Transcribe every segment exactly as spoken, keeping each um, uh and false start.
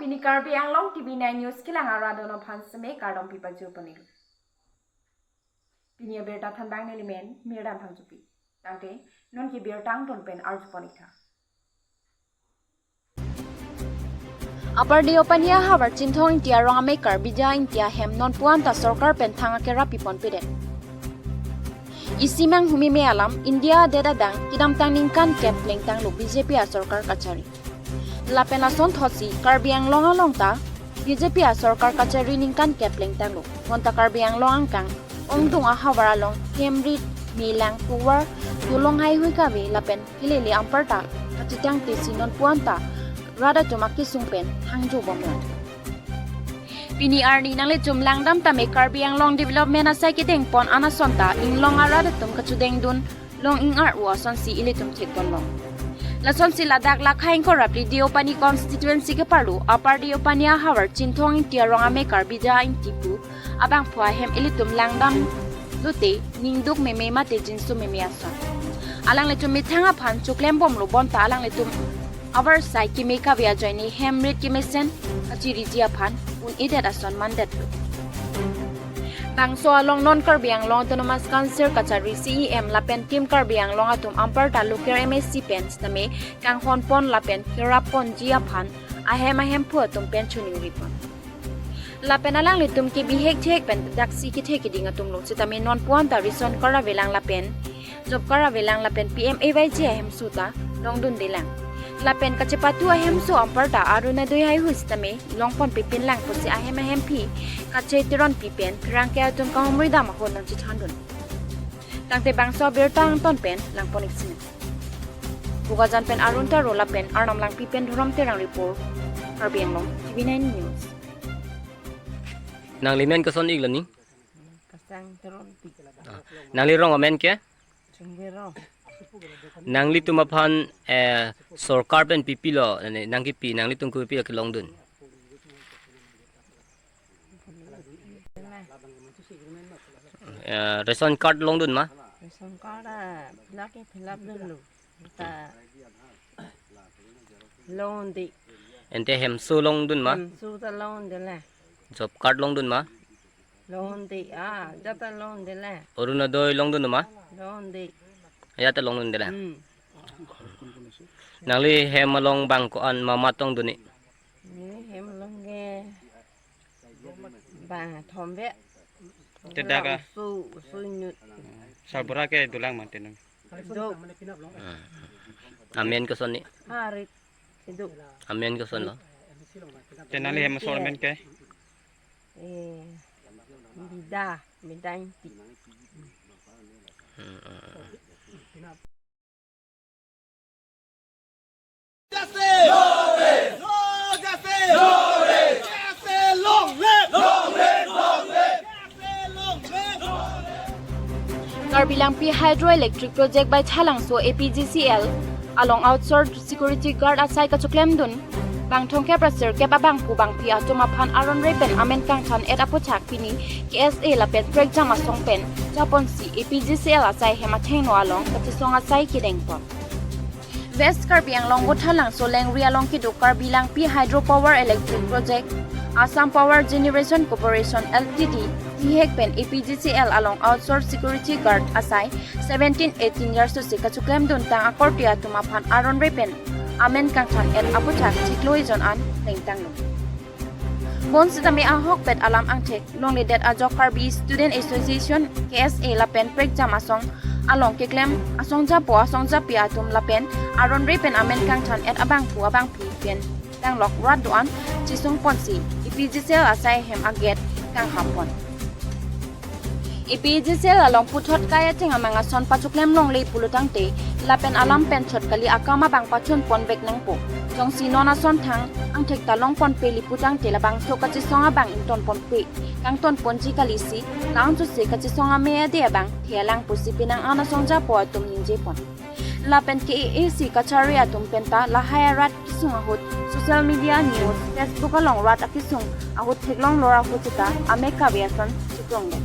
Pini Karbi Anglong T V nine News kelang arat atum aphan seme kardom pipajir pon-ik. Pini abirta thanbang nelimen Mirdan Phangchopi. Tangte non ke birta angton pen arju pon-ik tha. Upper Deopani ahavar Chinthong Ingti arong amekar Bija Ingti ahem non puan ta sorkar pen thang akerap pipon pedet. Isi manghumeme alam India adet adang kedamtang ningkan kep plengtanglo B J P asorkar kachari. Lapen lasonthotsi Karbi Anglong along ta B J P asorkar kachari ningkan kep plengtanglo. Bonta Karbi Anglong angkang ongdung ahavar along hem rit, melang, tovar, dolong haihui kave lapen kelele anparta kachetangtesi non puan ta rat atum akesung pen hangjo bomlang. Pini arni nanglitum langdam tame Karbi Anglong development asai kedengpon anason ta inglong arat atum kachudengdun long ingar-o asonsi ilitum thekponlong. Lasonsi ladak lakha ingkoi ra phli Deopani constituency keparlo Upper Deopani ahavar Chinthong Ingti arong amekar Bija Ingti pu abangphu ahem ilitum langdam lote ningduk meme mate jinso meme ason. Alanglitum methang aphan choklembomlo bonta alanglitum avarsai keme kave ajoine hem rit kemesen kachiriji aphan un-edet ason mandetlo. Bangso along non Karbi Anglong Autonomous Council kachari C E M lapen Team Karbi Anglong atum anparta local M A C pen sitame kanghonpon lapen kerapponji aphan ahem ahemphu atum pen choningripon. Lapen alanglitum ke bihek chek pen daksi kethe keding atumlo sitame non puan ta ration card avelang lapen job card avelang lapen P M A Y G ahemso ta longdundelang. Lapen kachepatu ahemso anparta Arunodoi haihui sitame longponpepinlang pusi ahem ahemphi kacheteronpi pen pherangke atum kahumri dam ahut nangchethandun. Tangte bangso abirta angton pen langpon-ik sini. Bokajan pen Arun Taro lapen Arnam Langpi pen Dhorom Terang report, Karbi Anglong T V nine News. Nangli men koson-iklo ni? Kasang Teronpi. Ah, nangli rong amen ke? Chingverong. Nanglitum aphan, eh, sorkar pen pipilo, nangkepi, nanglitum kopipilo kelongdun? Eh, ration card longdun ma? Ration card, ah, fill up ke fill up dunlo. Ta longde. Ante hemso longdun ma? Hemso ta longde le. Job card longdun ma? Longde, ah, jata longde le. Arunodoi longdun ma? Longde. Jata longdunde le. Hmm. Nangli hem along bang ko-an ma ma tongdun ni? Ni hem along ke bang thombe. Te dak a? Su, su nyut. Sarbura ke dolang ma tenung. Do. Hmm. Amen koson ni? Harit. Idu. Amen kosonlo? Te nangli hem asor amen ke? Eh, Bida, Bida Ingti. Hmm, hmm, hmm. Karbi Langpi Hydroelectric Project bai Thalangso A P G C L along outsourced security guard asai kachoklemdun bang thomkep ra sirkep abangphu bangphi atum aphan aron re pen amen kangthan-et aputhak pini K S A lapen prekjam asong pen japonsi A P G C L asai hem athengno along kachesong asai kedengpon. West Karbi Anglong Thalangso Lengri along kedo Karbi Langpi Hydro Power Electric Project, Assam Power Generation Corporation L T D, T H E C pen A P G C L along outsourced security guard asai seventeen eighteen years osi kachoklemdun tang akorte atum aphan aron re pen amen kangthan-et aputhak chiklo ejon an plengtanglo. Bonsitame ahokpet alam angthek longledet ajok Karbi Student Association, K S A lapen prekjam asong along keklem asong japo asong japi atum lapen aron re pen amen kangthan-et abangphu abangphi pen tanglok rat do-an chesongponsi A P G C L asai hem a-gate kanghampon. A P G C L along puthot kai ateng amang ason pachoklem longle pulo tangte lapen alam pen chot kali akam abang pachunpon vek nangpo. Jongsi non ason thang angthek ta longponpe li pu tangte labangso kachesong abang ingtonponpe. Kangtonponji kalisi, la-anchotsi kachesong ame ade abang thelang pusi penang an asong japo atum ningjepon. Lapen K A A C kachari atum penta lahai arat kesung ahut social media news Facebook along rat akesung ahut theklong lor ahut seta amek kave ason chikrong dek.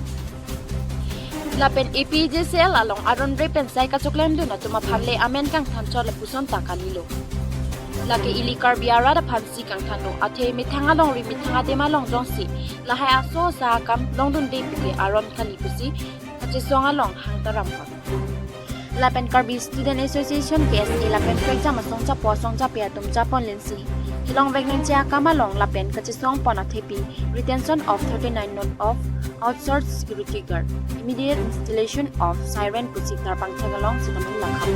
Lapen A P G C L along aron re pen sai kachoklemdun atum aphan le amen kangthan chot lapuson ta kalilo. Lake ili Karbi arat aphansi kangthanlo, athe methang alongri methang adim along jongsi lahai aso asa akam longdunde puke aron kali pusi kachesong along hangtaram pon. Lapen Karbi Student Association, K S A, lapen prekjam asong chapo asong chapi atum chapon lensi helong vek nangji akam along lapen kachesong pon athepi retention of thirty-nine note of outsourced security guard, immediate installation of siren pusi tarpangthek along sitame langkha.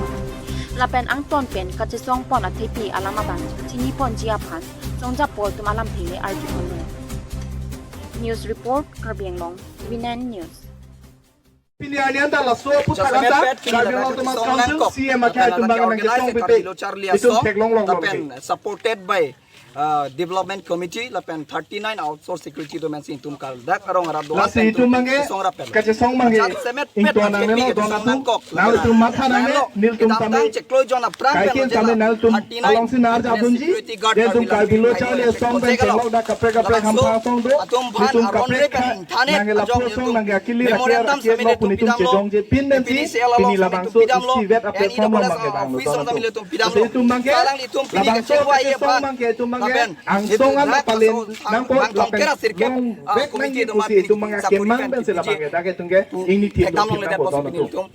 Lapen angton pen kachesong pon athepi alam abang chini ponji aphan song chapo atum alamthe le arju ponlo. News report, Karbi Anglong, T V nine News. Pini arni anta laso aphuthak anta Karbi Anglong Autonomous Council C E M akhei atum abang nangkesong pipe itum theklong long long ke. Supported by uh, Development Committee lapen thirty-nine outsource security domain si itum kal dak arong arat do. Lasi itum abangke kachesong abangke ington nangne lo don atum, nanglitum matha nangne, nelitum tame kaikin tame nanglitum alongsi nar jabunji. Nelitum Karbi Lo Charli Asong pen theklong dak kaprek kaprek hamphang asong do. Nelitum kaprek nangke lapu asong nangke akili rakyat rakyat lo pu nelitum chejongje pin pensi pini labangso isivet a platform along abangke vanglo don atum. Lasi itum abangke labangso kachesong abangke itum abangke angsong an palen nangpo lapen long vek nangji pusi itum abangke akemang pensi labangke dak itum ke ingni thip lo thip nangpo don atum.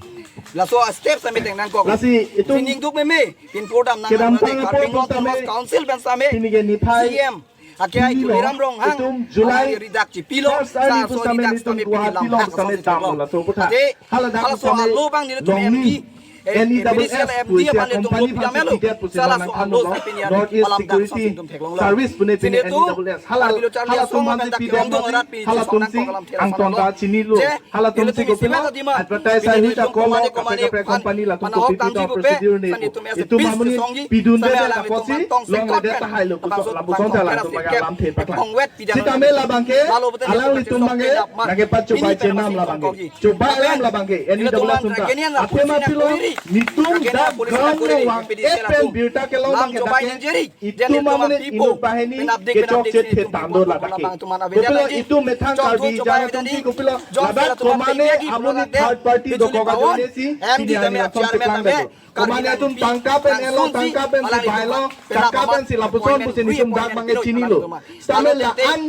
Laso step sami teng nangkok. Lasi itum ning duk meme pin pordam nang kedamtang apo Autonomous Council pen sami pini ke niphai C M akhei Tuliram Ronghang itum July ridak chipilo first arni sa pu so sami ridak itum sami Guwahati pini along lam sami hak dam sami lo laso aphuthak. Hala dak halaso sami alo abang nelitum long M D ni N E double S M D pu isi aphan nelitum company lo pidam aphansi lo. Pidet pusi sala so nangthanlo alo lo. Sami pini North East alam dak Security sami itum theklong lo. Service pu ne pini N E double S. Hala hala tum aphansi pidet lo, hala tumsi angton ta chinilo. Hala tumsi kopilo advertise ahi ta kolo kaprek kaprek company latum kopi pi ta procedure ne pu. Itum amonit pidunde ta apotsi longledet tahai lo pusi lapuson ta latum abangke alamthe paklang. Sitame labangke alanglitum abangke nangkepachobai chenam labangke. Chobai alam labangke N E double S unta. Athema pilo nelitum dak ground along vang-et pen birta kelong abangke dak ke itum amonit inut banghini kechokche thetang do ladak ke. Kopilo itum methang Karbi jan atumsi kopilo ladak komane amonit third party dokok ajoine si pini arni lason cheklang dado. Komane atum tangka pen enlo, tangka pensi bailo, tangka pensi lapuson pusi nelitum dak abangke chinilo. Sitame la-an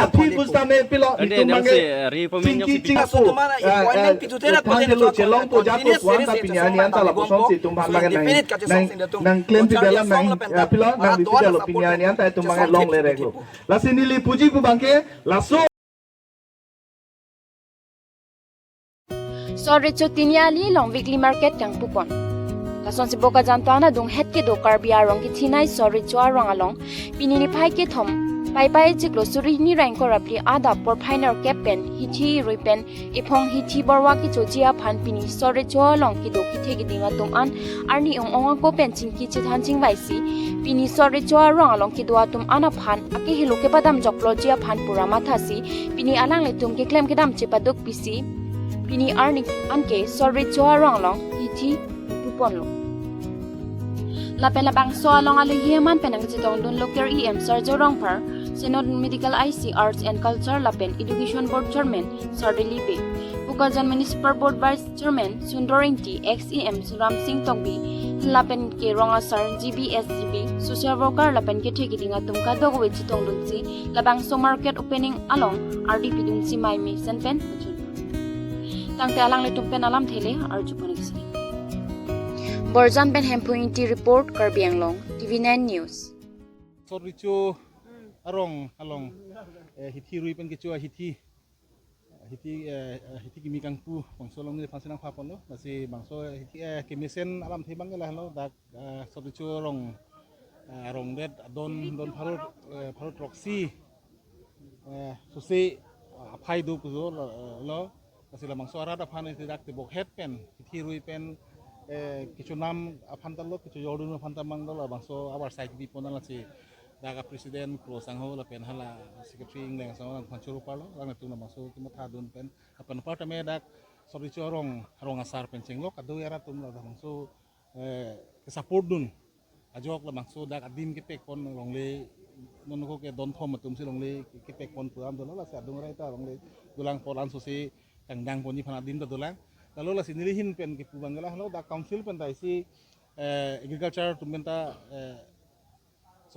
aphi pu sitame pilo nelitum abangke chingki chingpu. Thanthelo chelongpo japo pu anta pini arni anta lapusonsi itum abangke nang nang nangklempi bela nang pilo nang bibida lo pini arni anta itum abangke longle rek lo. Lasi neli puji pu abangke laso Sor Recho Tiniali along weekly market kangpupon. Lasonsi Bokajan town adung het kedo Karbi arong kethinai Sor Recho arong along pini niphai kethom Paipai chiklo suri hini ra ingkoi ra phli adap porphai nerkep pen hithi rui pen ephong hithi borwa kechoji aphan pini Sor Recho along kedo kethe keding atum an arni ong ong ako pen chingki chethan chingvaisi pini Sor Recho arong along kedo atum an aphan akehelo kepadam jokloji aphan pura mathasi pini alanglitum keklem kedam chepaduk pisi pini arni anke Sor Recho arong along hithi puponlo. Lapen labangso along alohi aman pen nangchetongdunlo Ker E M Sarjo Rongphar, Synod Medical I C, Arts and Culture lapen Education Board Chairman Sar Dilip Bey, Bokajan Municipal Board Vice Chairman Sundor Ingti, ex E M Ramsing Tokbi, lapen ke rong asar G B S G B, social worker lapen kethe keding atum kadokave chetongdunsi labangso market opening along ardi pidunsi mai mesen pen pachun. Tangte alanglitum pen alamthe le arjupon ikisi. Borjan pen Hemphu Ingti report, Karbi Anglong, T V nine News. Sor Recho arong along eh, hithi rui pen kecho hithi hithi eh, hithi kimi kangpu bangso along niphansi nangphaponlo. Lasi bangso hithi eh, kemesen alamthe abangke lahelo dak eh, Sor Recho arong eh, arong det adon don pharo eh, pharo throksi eh, sose eh, aphai do pujo lo, lo. Lasi labangso arat aphan isi dak tebok het pen hithi rui pen eh, kechonam aphan ta lo, kechojordun aphan ta mang lo, labangso abar sai kepipon lasi dak a president Kro Sangho lapen hala secretary Ingleng Sangho lang phan choro parlo, alanglitum labangso kemathadun pen lapen apar tame dak Sor Recho arong arong asar pen chenglok ado arat atum labangso eh, ke support dun. Ajok labangso dak adim kepekpon longle non ko ke don thom atumsi longle kepekpon pu an dolo lasi adung rai ta longle dolang polan sose kangdang ponji aphan adim ta dolang. Lalo lasi neli ahin pen kepu abangke lahelo dak council pen ta isi eh, agriculture atum pen ta eh,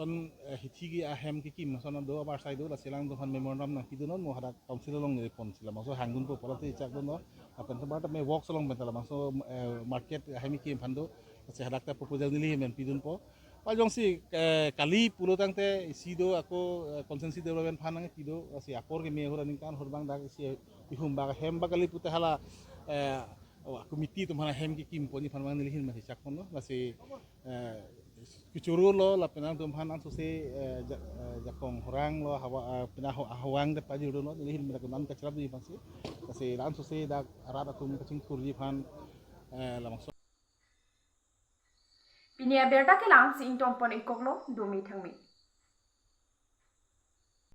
Son, eh, hithi ke ahem kekim ason do, abar sai do, lasi alangtum aphan memorandum nangpidunnon, mo hadak council along neli pon si labangso hangdunpo pu lasi chakdunnon. Lapen tobar tame works along pen ta labangso, eh, market ahem kekim aphan do, lasi hadak ta proposal neli hem pidunpo. Pajongsi, eh, kali pulo tangte isi do, ako, eh, constituency development aphan nangpi do, lasi apor keme ahut aningkan ahut abang dak isi ihum bak hem bak kali pute hala, eh, oh, committee atum aphan ahem kekim ponji aphan abang neli hin masi chakponlo, lasi, eh, kechoro lo, lapen alangtum aphan ansose, eh, ja-, eh, jakong horang lo, hawa, eh, pina ho-, hawang det pajirlo, neli hin mena kunan kacharapji aphansi, lasi la ansose dak arat atum kachingthurji aphan, eh, labangso. Pini abirta ke la-ansi ingtonpon-ikoklo, dome thangme.